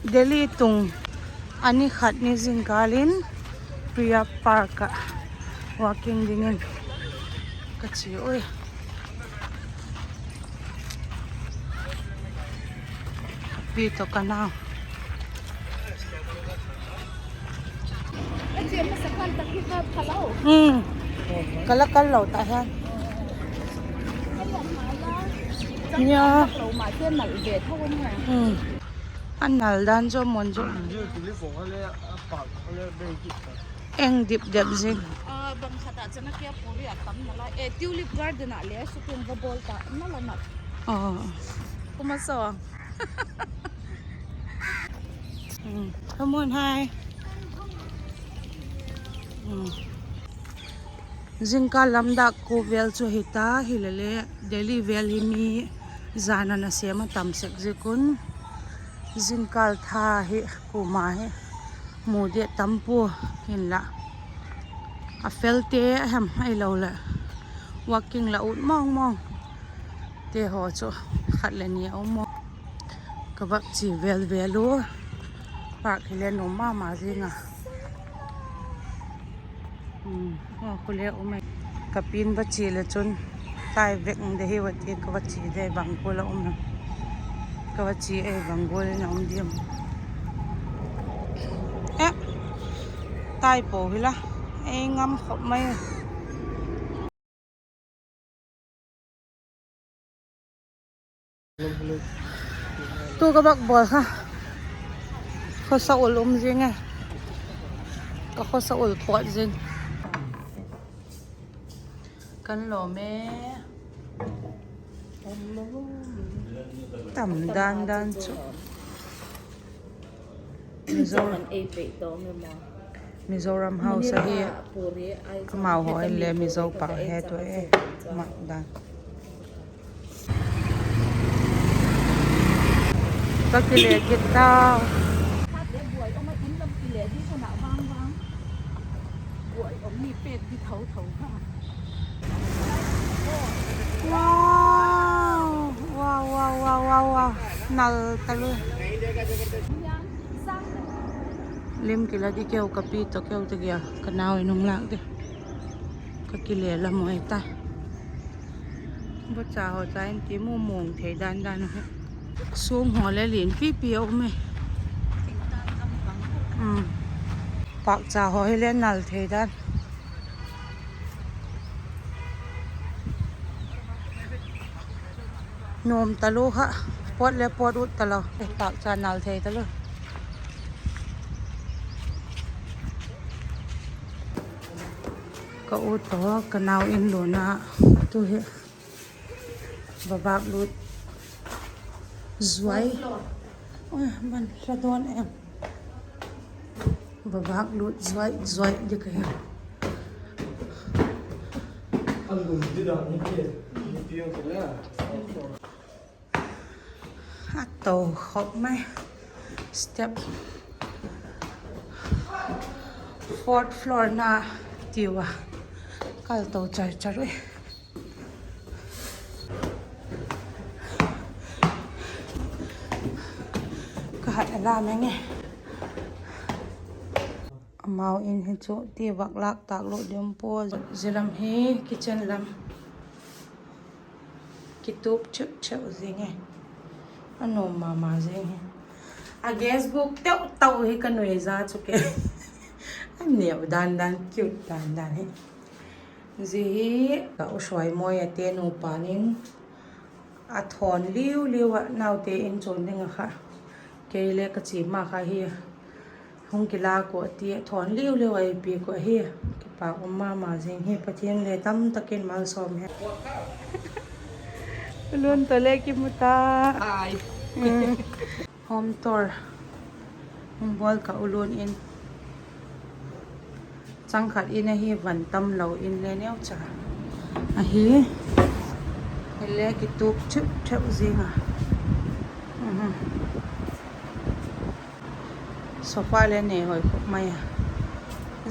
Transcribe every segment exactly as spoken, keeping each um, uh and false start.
Delhi tung a ni khat ni zingkâl in Priya Park ah walking dingin ka chia ui. Pi tawh ka nau. Ka la kal lo ta hian. Nia. A nal dan chu mun chu eng dip dep zing. Bang khat ah chun a kia puri a tam na lai. E, Tulip Garden ah le shooting va bawl ta na la nat. Kuma so. Come on, hi. Zingkâl lam dak ku vel chu hi ta, hilele Delhi vel hi mi zan a nasêm a tam sek ziak un, zingkâl tha hi kuama hi mu ding tam pua, hinla a felte a hem ahilo leh walking la ut mawng mawng te haw chu khat le ni a um maw. Ka vak chia vel vel u, park hi le nuam ma ma zing a. Khu le um e. Ka pi'n va chia le chun tai vek de hi va ti, ka va chia de bang gual a um em. Ka va chia e bang gual in a um diam. E, tai po hi la, ei ngam khop mai. Tu ka vak bawl kha, khawsa ul um zing e, ka khawsa ul pawt zing. Kan lawm e. Tam dan dan chu. Mizoram house ahi. Amau haw in le Mizo pau he tu e, mak dan. Ka kile kit ta. Wow, wow, wow, wow, wow, wow. Nal talu. Lim kila di keu ka pi tawh keu ta gia ka nau in hung lâk di. Ka kile la mawi ta. Vacha haw cha in ti mu muang thei dan dan hi. Sung haw le lian pipi a um e. Pâkcha haw hi le nal thei dan. Nuam talu kha, pawt le pawt ut talo, pâkcha nal thei talu. Ka u tawh ka nau in luna tu hi va vâk lût zuai. Oi, man hla dawn em. Va vâk lût zuai zuai di ka hi. A to khop mai. Step fourth floor na tiu a, kal to char char ui. Ka hat a la meng e. Amau in hi chu ti vak lâk tâk lo diam pua. Zia lam hi kitchen lam. Kitup cheu cheu zing e. A nuam ma ma zing hi. A guest book teu tau hi ka nui za chu ke. A neu dan dan, cute dan dan hi. Zia hi ka u Suaimawi a te nupa in a thawn liu liu ah naute in chuan ding a kha. Kei le ka chi ma kha hi. Hung kilâk uh a ti a, thawn liu liu a ei piak uh ahi. Kipâk um ma ma zing hi, Pathian le tam tak in malsawm hen. Lun tawh le kimu ta. Home tour hung bawl ka u Lun in. Chang khat in ahi, van tam lo in le neu cha ahi. Hile kitup theuh theuh zing a. Sofa le nei hoi khop mai a.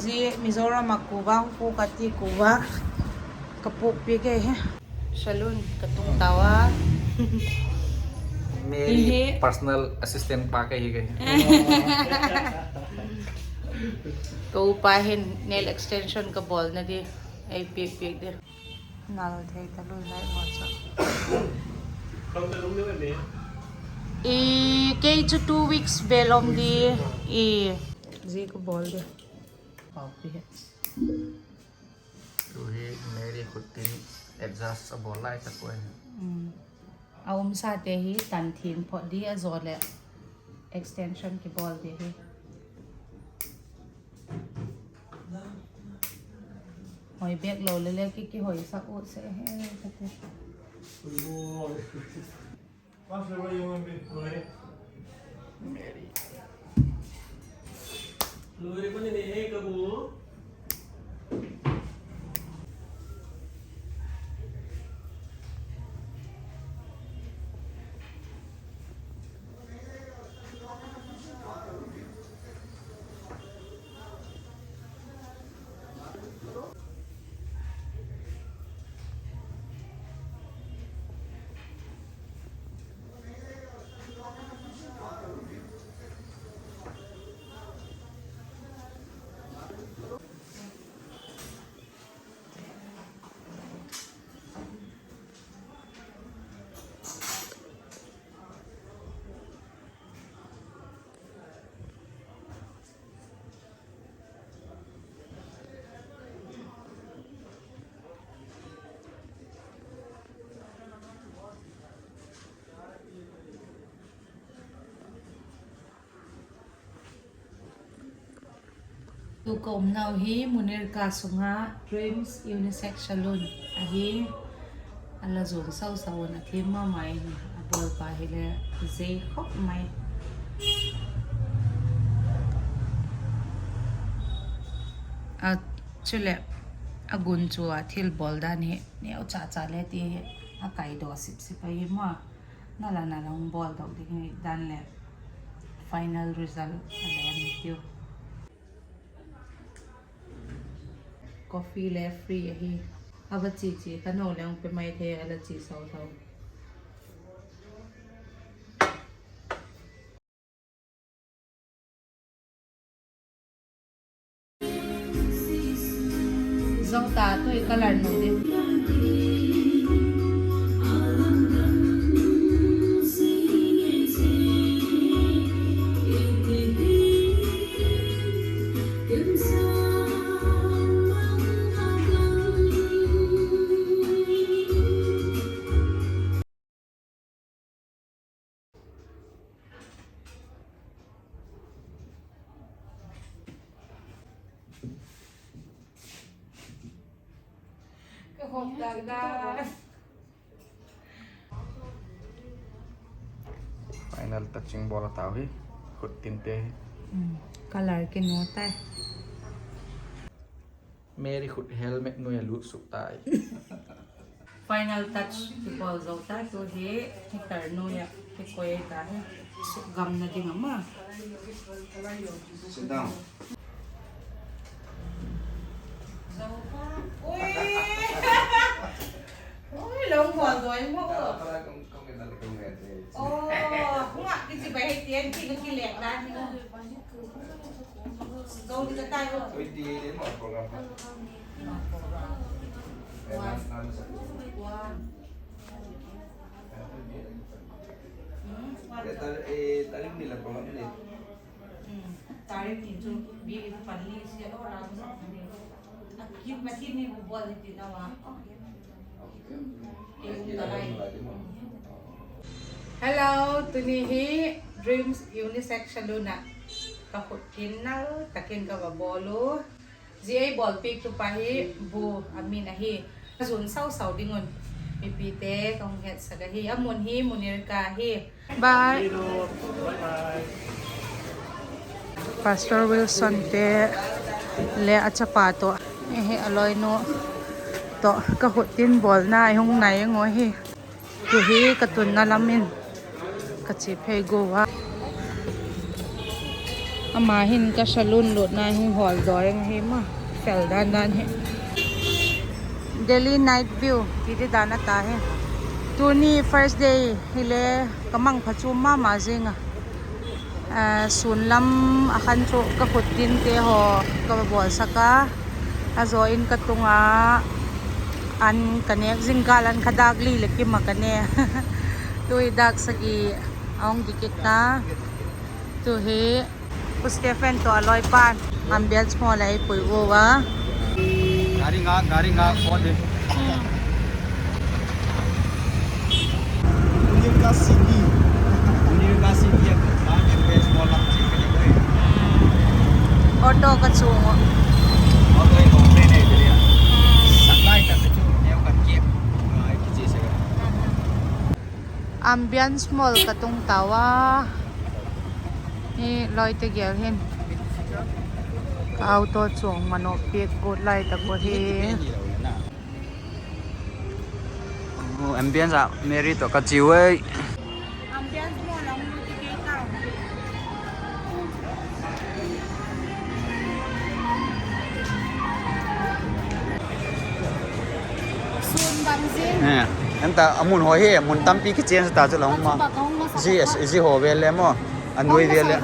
Zia Mizoram a kuva hung puk a ti kuva ka pukpi ke hi. Saloon ka tung tau a. Mary hi personal assistant pa ka hi ka hi. Ka upa hin nail extension ka bawlna di ei piak piak di. Nal thei ta lui lai haw chu. I, kei chu two weeks vel um di. I, zia ka bawl di. Pau pi he. Tu hi Mary khut tin adjust a bawl lai tak ua hi. A um sate hi tan thin phot di a zaw leh extension kibawl di hi. Hoi bek lo le le ki, kihoisak ut se he ka ti. Tu ka umnau hi Munirka sung ah Dreams Unisex Saloon ahi. A la zuan sau sau un a thiam ma ma in a bawlpa hile zei khop mai. A, chuleh a gunchu a thil bawl dan hi neu cha cha le ti hi a kaidaw sip sip ahi maw. Na la na la hung bawl dok ding hi dan leh final result a le ni tiu. Coffee le free ahi. A va chi chi kha no le hung pe mai thei a la chi sau sau. Zo ta, tu hi color nu di. Final touching bawl a tau hi, khut tinte hi. Color kinu tai. Mary khut helmet nuai a lut suk tai. Final touch kibawl zo ta, tu hi heater nuai ah kikoi ta hi. Sukgamna ding a maw. Sit down. Zo ta. Ui. Ui, lo bawl zo i maw. Aw, hung ah kichi bai hi tian ti ka kilek dan hi. Zo di ka tai lo. Twenty eight in a program. One. Hmm, one. Eh, tar-, eh, tarik ni la program ni. Hmm, tarik ni chu bi pan ni si a lo la. A kim ma ti ni bu bol ni ti na wa. Hello, tuni hi Dreams Unisex Saloon ah ka khut tin nal takin ka va bawl u. Zia ei bawlpiaktu pa hi Bu a min ahi. A zuan sau sau ding un mipite ka hung hetsak ahi. A mun hi Munirka hi. Bye. Pastor Wilson te le a chapa tawh, ehe, a lawinu tawh ka khut tin bawlna i hung nai eng u hi. Tu hi ka tunna lam in ka chia phei gua. Ama hin ka saloon lutna hung hawl dawi eng hi ma, fel dan dan hi. Delhi night view ti di dan a ta hi. Tuni first day hile ka mangpha chuam ma ma zing a. Sûn lam a khan chu ka khut tinte haw ka bawlsak a, a zaw in ka tung a, an ka nêk zing kâl an kha dâk li leh kim ah ka ne. Tu hi dâk sagi a hung dik kit ta. Tu hi Pu Stephen tawh a lawipa'n Ambience Mall ah ei pui ua. Gari ngak, gari ngak, pawt di. Auto ka chuang a. Ambience Mall ka tung tau a. Hi lawite gel hin ka auto chuang manawp piak gut lai tak uh hi. Ambience ah Mary tawh ka chiu ei. Enta a mun haw hi mun tampi kichange ta chu la um a. Zi haw vel le maw, a nuai vel le.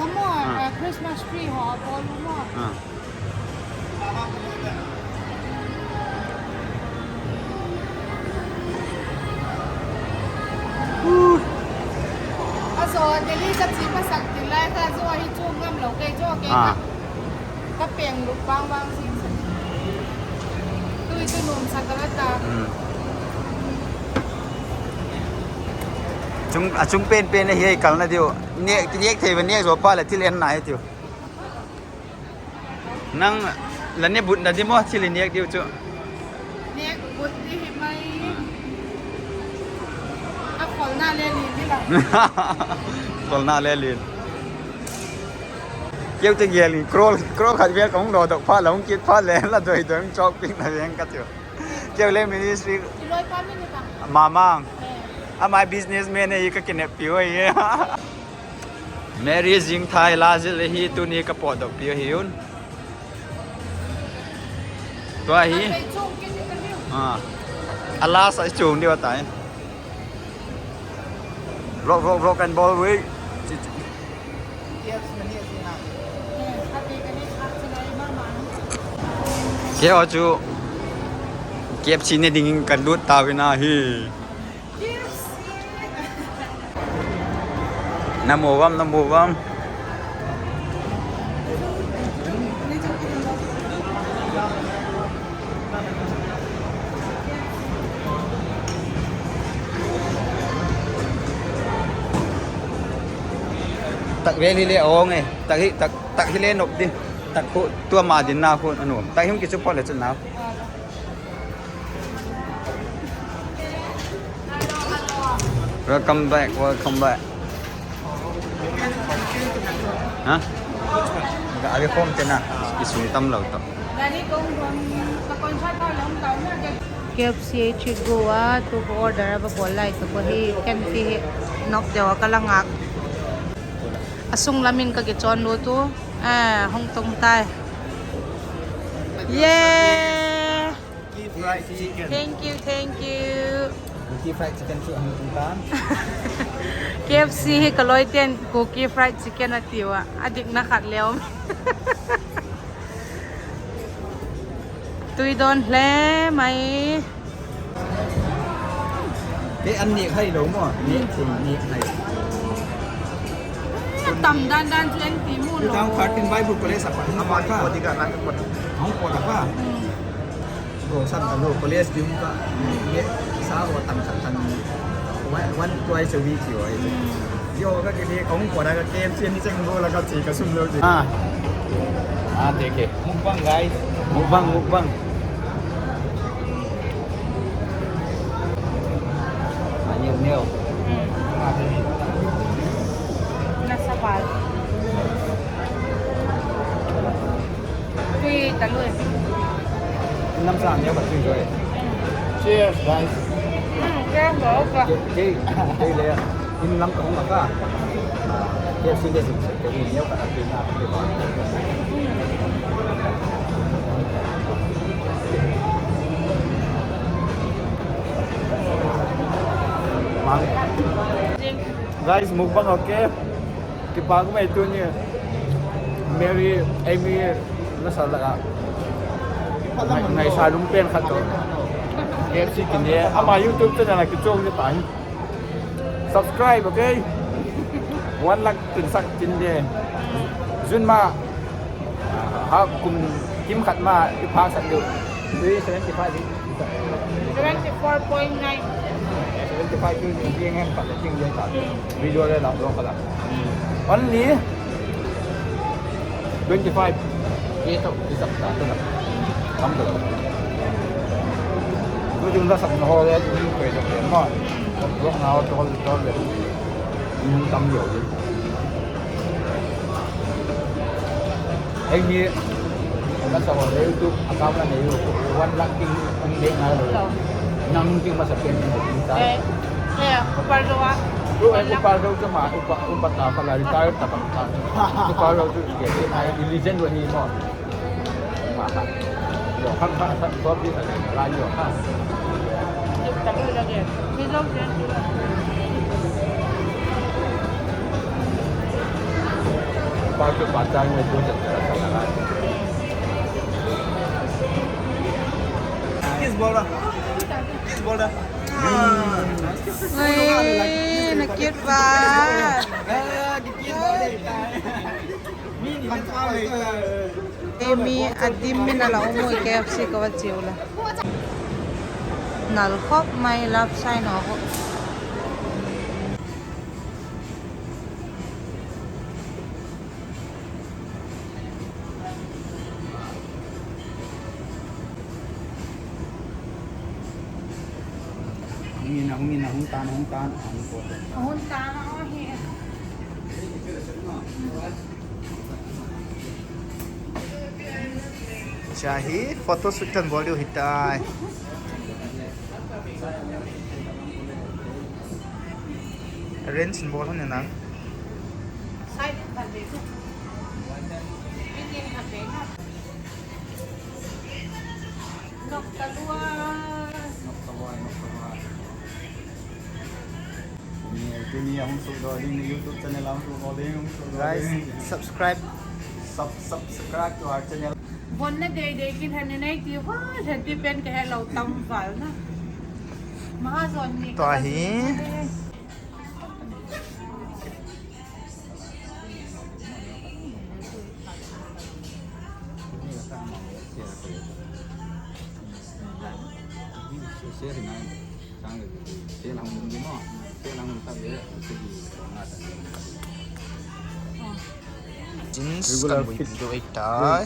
A zaw Delhi ka chia masak tin lai kha zaw hi chu ngam lo kei zaw kei kha. Ka peng lup vang vang zing sa. Tui chu nuamsa ka la ta. A chung pen pen ahi ei kalna diu. Nêk, nêk thei va nêk zaw phat leh thil en nai tiu. Nang la ne butna di maw thil i nêk diu chu? Nêk but di hi mai. A kholna le lin di la. Kholna le lin. Keu te gel in crore, crore khat vel ka hung dawdok phat la hung kit phat le la doi doi hung chawk piakna veng ka tiu. Keu le ministry. Mamang. Ama businessman ei ka kineppi ua hi. Mary zingthai la zil ahi tuni ka pawtdokpi ahi un. Tua hi. A la sa i chung diu a tai. Vlog, vlog, vlog kan bawl ui. Keu chu K F C ne dingin ka lut tau in ahi. Na mu vam, na mu vam. Tak vel hile a awng e. Tak hi, tak, tak hile nop di. Tak khu tua ma dinna khu a nuam. Tak hi hung kichu phot le chun nau. Welcome back, welcome back. Ha? Ka ave khawm te na, i sung tam lo tawh. K F C ei treat gua, tu ka order a va bawl lai tak uh hi, ken ti hi nop deu a ka la ngak. A sung lam in ka kichawn lut u, hung tung tai. Thank you, thank you. Kuki fried chicken chu a hung tung tan. K F C hi ka lawite'n Kuki fried chicken a tiu a, a dikna khat le um. Tui dawn hle mai. Kei an nêk hai lo maw, nêk thei, nêk hai. Tam dan dan chu en ti mu lo. Two thousand thirteen Bible College a pat, a pat kha. A hung pawt a kha. Gosan ka lo college ding ka, sa ho tam khat tan, one, one twice a week hi. Yo ka kile ka hung pawt a ka K F C ni cheng lo la ka chi ka sum lo chi. Ah, ah, te ke. Mukbang, guys. Mukbang, mukbang. Ah, neu, neu. Nasa bal. Tui ta lui. Namsa neu ka tui lui. Cheers, guys. Kei, kei le. In lam ka hung a ka. K F C le zing se kei neu ka tui na ka tui ba. Guys, mukbang okay. Kipak um ei tuni. Mary, Amy, la sa la ka. Ngai, ngai sa lum pen khat to. K F C kin de. Ama YouTube channel a kichawk de tai. Subscribe, okay? One lakh tin sak tin de. June ma. Ha kum kim khat ma i pha sak du. Three seventy five. Seventy four point nine. Seventy five tu ni tiang em pat ting dia ta. Video le lam lo khala. Only twenty five. Ye to, isap ta tu na. Kam tu. Tu jun la sak na ho le, tu ni pe to pe ma. Lo na ho to le to le. Ni tam yo. Ei hi, ka sa le YouTube account la nei u, one lakh ting um ding ngai lo. Nang ting masa pen ni ta. Eh, eh, upa lo a. Tu eh, upa lo tu ma, upa, upa ta ka la retire ta ka ta. Upa lo tu ke, ai legend wa hi mo. Ma ha. Yo, kan ka sa top di ka la yo ha. Kiss bol da. Kiss bol da. Oi, na cute pa. Emi a dim min a la um ui, K F C ka va chiu la. Nal khop mai love sign a ho. Hung in a, hung in a, hung tan, hung tan, hung tan. Hung tan a, hung hi. Zia hi photo shoot kan bawl diu hi tai. Arrange in bawl hon in ang. Guys, subscribe. Sub-, subscribe to our channel. Vonna dei dei kin han nei ti va, han ti pen ka helo tam val na. Maha zon ni tua ka hi. Jeans kan bui ding deu ei tai.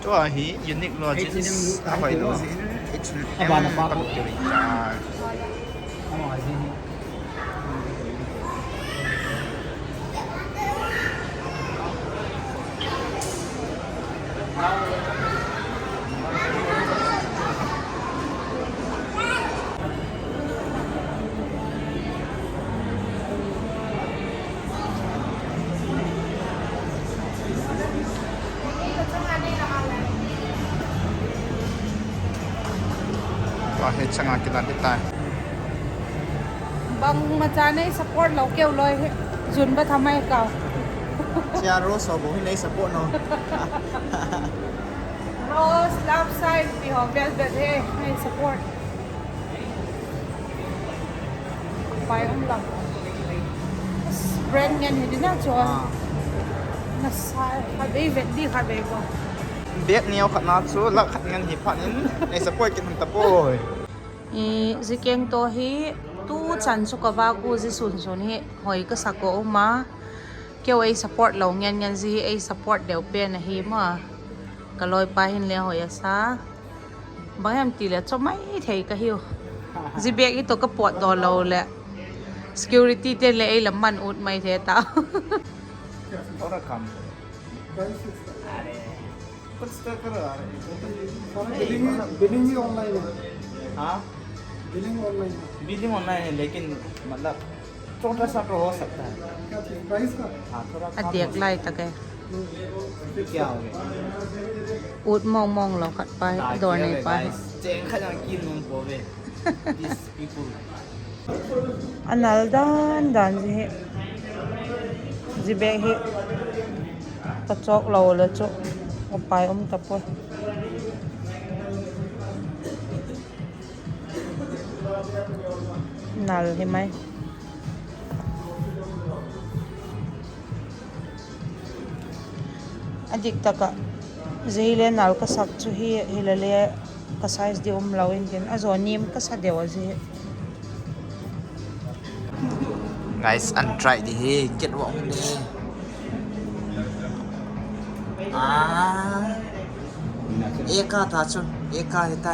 Tua hi Uniqlo jeans a hoi lo zia in H and M a bang tiu in tai. Tua hi chang a kilat di tai. Bangmacha nei support lo keu loi hi. Zun ba thamai ka. Chia Rose ho bu hi nei support no. Rose love sign ti ho bel bel hi nei support. Pai um lam. Brand ngen hi ding a chuan. Nasa kha bei vet di kha bei bo. Bag neu khat na chu lak khat ngen hi phat in ei support kin hun ta poi. I, zia keng tawh hi tu chan chu ka vak u zia sun sun hi hoi ka sak a um a. Keu ei support lo ngen ngen zia hi ei support deu pen ahi maw. Ka lawipa hin le hoi a sa. Bang hem ti le chaw mai thei ka hiu. Zia bag hi tawh ka pawt daw lo leh security ten le ei la man ut mai thei ta. Ora kam. Billing, billing hi online a. Ha? Billing online है, लेकिन मतलब छोटा सा तो हो सकता है। क्या चीज़, प्राइस का? हाँ, थोड़ा कम हो सकता है। A diak lai tak e. क्या हो गया? Ut mawng mawng lo khat pa hi, dawr nei pa hi. Chêng khat jang kîl nuam pua ve. These people. A nal dan dan zia hi. Zia bêk hi ka chawk lo le chu upai um ta puai. Nal hi mai. A dik tak ah, zia hi le nal ka sak chu hi, hilele ka size di um lo intin, a zaw nim ka sa deu a zia hi. Guys, an try di hi, ket wa um le. Ah, eka ta chu, eka hi ta.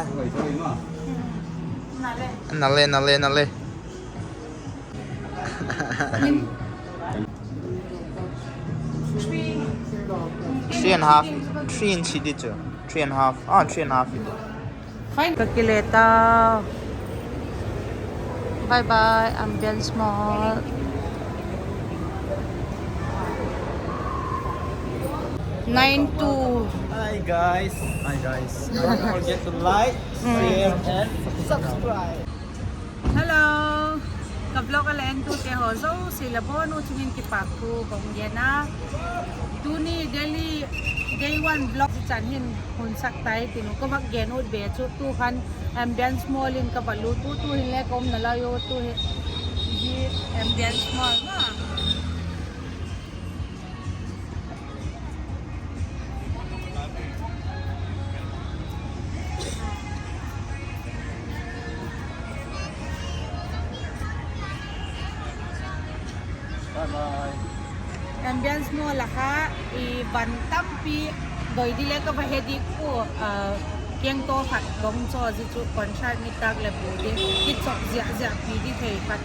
Nale, nale, nale. Three and half, three inch hi di chu. Three and half, ah, three and half hi di. Fine. Ka kile ta. Bye bye, Ambience Mall. Nine two. Hi guys. Hi guys. Don't forget to like, share and subscribe. Hello. Ka vlog a la entute haw zosia la bawn u chung in kipâk thu ka hung gen a. Tuni Delhi day one vlog chan hin hun sak tai tin u ka vak gen ut be chu tu khan Ambience Mall in ka va lut u, tu hin le ka umna lai u, tu hi Ambience Mall ma. Ambience Mall a kha i van tampi doi di le ka va he di pu, kiang taw khat ka hung chaw zi chu concert ni tâk leh bu di, kichok ziah ziah pi di thei khat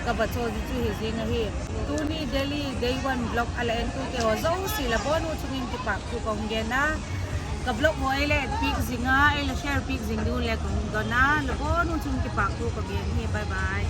ka va chaw zi chu hi zing ahi. Tuni Delhi day one vlog a la entute haw zosia la bawn u chung in kipâk thu ka hung gen a. Ka vlog haw ei la et piak zing a, ei la share piak zing ding un le ka hung don a, la bawn u chung in kipâk thu ka gen hi, bye bye.